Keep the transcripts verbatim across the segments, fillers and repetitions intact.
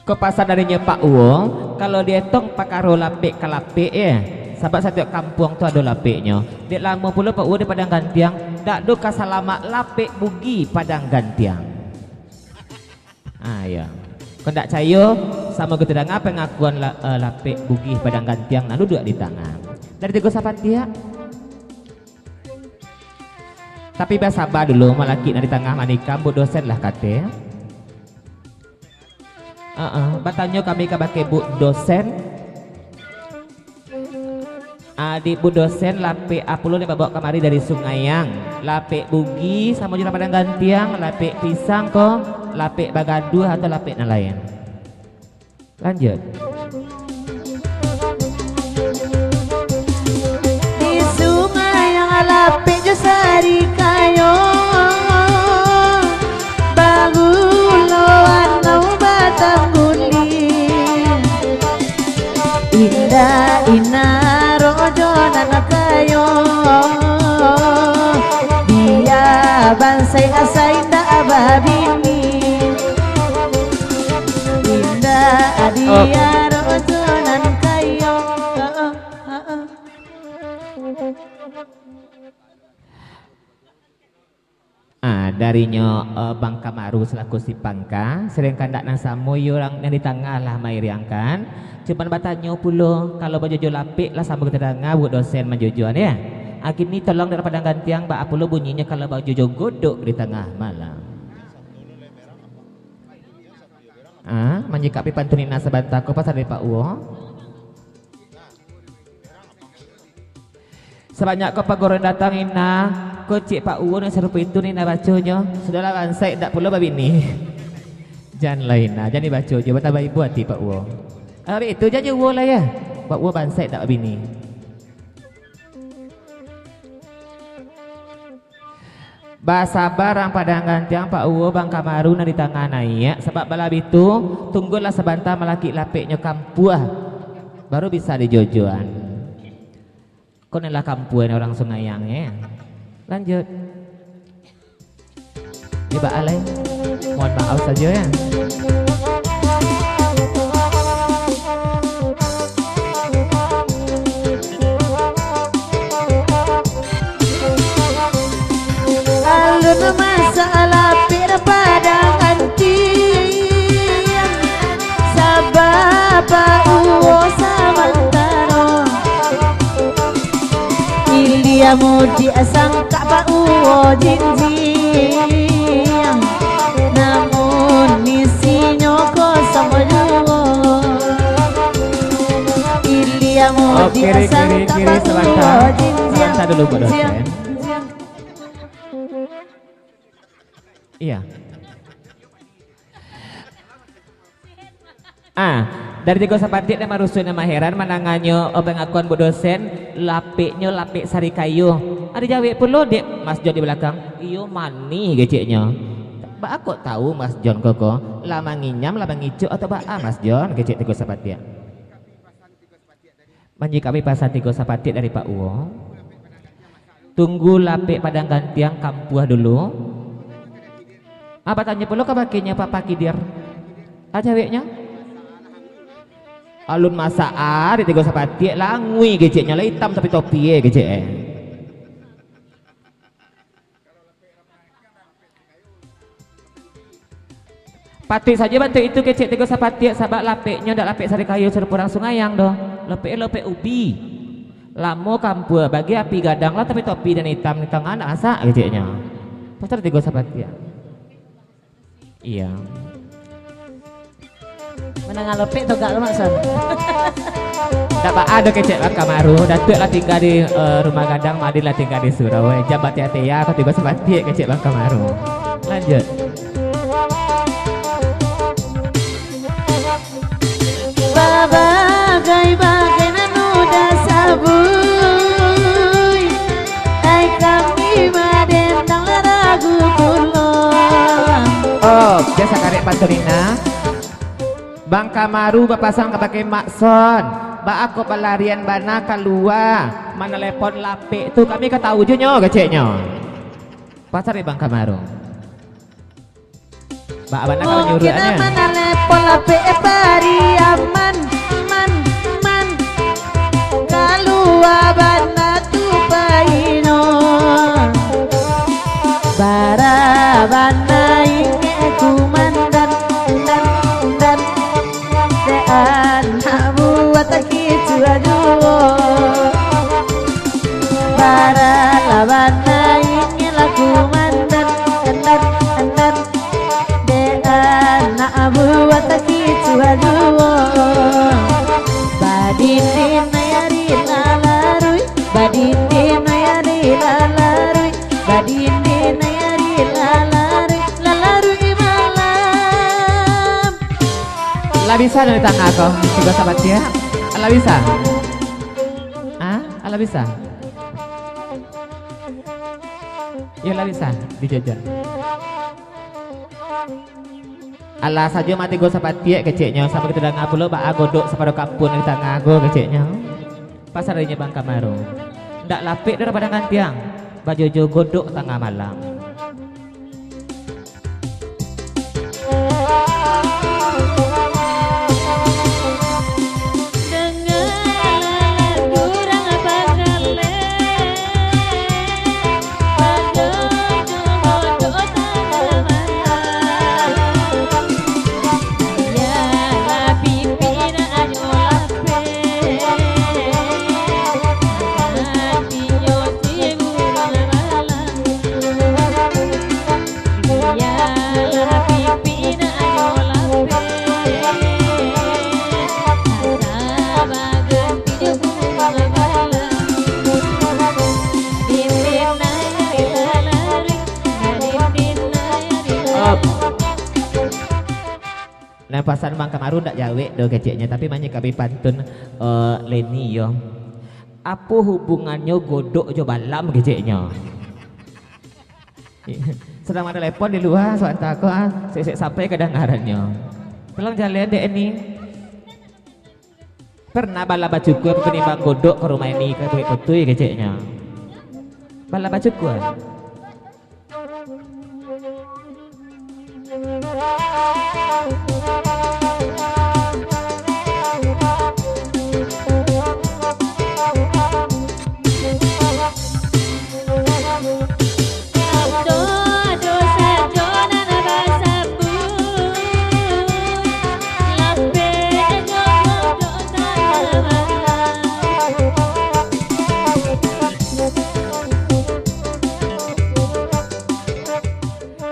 Ko pasan darinyo Pak Uwo, kalau dietong pakaro lapek ka lapek, yo. Sabab satiok kampuang tu ado lapeknyo. Dek lamo pulo Pak Uwo di Padang Gantiang, dak do ka salamak lapek Bugih Padang Gantiang. Ah, yo. Kok ndak cayo, samo kito danga pangakuan la-, eh, lapek Bugih Padang Gantiang nan duduak di tangah. Dari Tigo Sapatiak. Tapi basaba dulu, malakik nan di tangah manikam, Bu Dosen lah kate. Heeh, batanyo kami kabake Bu Dosen. Adik Bu Dosen, lapek apo lo nan babao kamari dari Sungaiang? Lapek Bugih samo jo Padang Gantiang, lapek pisang ko, lapek bagaduah atau lapek nan lain? Lanjut. Di Sungaiang lapek jo sarikayo, bagulo anau batangguling. Indak inaro jo nan kayo, bia bansaik asa indak babini. Indak Oh. Diaro jo nan kayo. Ah, darinyo, eh, Bang Kamaru salaku si pangka, sadangkan dak nan samo iyo urang nan di tangah lah mairiangkan. Cuman batanyo pulo, kalau bajojo lapek lah samo kito danga Bu Dosen manjojoan, yo. Ah, kini tolong dari Padang Gantiang, baa pulo bunyinyo kalau bajojo godok di tangah malam. Ah, manyikapi pantun Ina sabanta ko pasan dari Pak Uwo. Sabanyak ko paguruan datang, Ina. Ko cek Pak Uwo nan sarupo itu, Ina, baconyo. Sudahlah, bansaik, dak pulo babini. Janlah, Ina, jan dibaco jo, batambah ibo ati Pak Uwo. Ari itu jan jo Uwo lah, yo. Pak Uwo bansaik, dak babini. Basaba rang Padang Gantiang, Pak Uwo, Bang Kamaru nan di tangah naiak, sabab balabiah tu, tunggulah sabanta malakik lapeknyo kampuah, baru bisa dijojoan. Ko nan lah kampuah urang Sungaiang, eh. Lanjut. Ni baa lai. Mohon maaf sajo, yo. Alun masalah pir Padang Gantiang, sabab Pak Uwo samantaro. Ilia mudiak sangkak Pak Uwo jinjiang, namun isinyo kosong juo. Ilia mudiak sangkak Pak Uwo jinjiang. Sabanta dulu, Pak Dosen. Iya. Ah, dari Tigo Sapatiak nan marusuah, nan maheran mandanganyo, oh, pangakuan Bu Dosen, lapeknyo lapek sarikayo. Ado jawek pulo dek Mas Jon di balakang. Iyo, manih, keceknyo. Baa kok tahu Mas Jon ko, ko? Lah manginyam, lah mangicok, atau baa Mas Jon, kecek Tigo Sapatiak. Manyikapi pasan Tigo Sapatiak dari Pak Uwo. Tunggu lapek Padang Gantiang kampuah dulu. Ah, batanyo pulo ka bakinyo Papa Kidir. Ah, jaweknyo. Alun masak ah, di Tigo Sapatiak, langui keceknyo, lah itam tapi topi eh, kecek eh. Patuik sajo bantuak itu kecek Tigo Sapatiak, sabab lapeknyo ndak lapek sarikayo sarupo urang Sungaiang doh. Lapek, lapek ubi. Lamo kampuah, bagi api gadang lah, tapi topi nan itam di tangah ndak masak, keceknyo. Pasal Tigo Sapatiak. Iya. Mandanga lapek togak lo, Mak Son. Ndak baa doh kecek Bang Kamaru, Datuak lah tingga di, eh, Rumah Gadang, Madin lah tingga di surau, eh. Jan batia-tia, kok Tigo Sapatiak kecek Bang Kamaru. Lanjut. Babagai-bagai nan udah sabuik, ai kami madendang lah ragu pulo. Oh, biasa karek Panturina. Bang Kamaru bapasan kabake Mak Son, baa kok balarian bana kalua, manalepon lapek tu, kami ka tahu jo nyo, keceknyo. Pasal dek Bang Kamaru. Ba-, bana kalau nyuruh. Mungkin aman, alepon lapek pariaman, man, man. Kalua bana tu paino. Bara bana ingek kumandan, dan, dan. Dek anak buah takicuah juo. Bara bana ingek lah kumandan, dan, dan. Dek anak buah takicuah juo. Badindin nai ari lalaruih, badindin nai ari lalaruih, badindin nai ari lalaruih, lalaruih malam. Lah bisa dari tangah ko, tigo sapatiak? Lah bisa? Ah, lah bisa? Yo lah bisa, dijajak. Alah sajo mati go sapatiak keceknyo, sampai kito danga pulo baa godok sapado kampun di tangah go keceknyo. Pasal inyo Bang Kamaru. Ndak lapek doh dapek dangan tiang, bajojo godok tangah malam. Nah, pasan Bang Kamaru ndak jawek doh keceknyo, tapi manyikapi pantun, eh, Leni yo. Apo hubungannyo godok jo balam keceknyo? Sadang matelepon di lua, sabanta ko, ah, sek-sek sampai kadangarannyo. Tolong jaleh dek ni. Pernah balam bacukua, panimbang godok ka rumah ni, ka Bukik Putui keceknyo. Balam bacukua.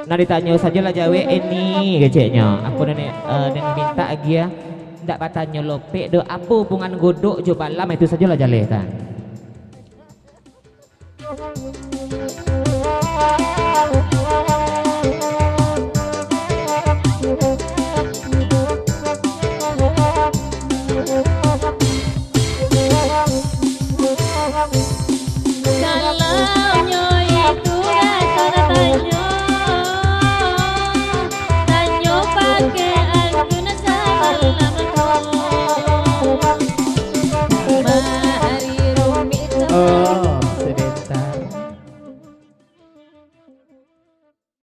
Nah, ditanyo sajo lah jawek, eh, ni, keceknyo. Apo nan, eh, nan mintak agiah, ndak batanyo lopek doh, apo hubungan godok jo balam, itu sajo lah jaleh, kan.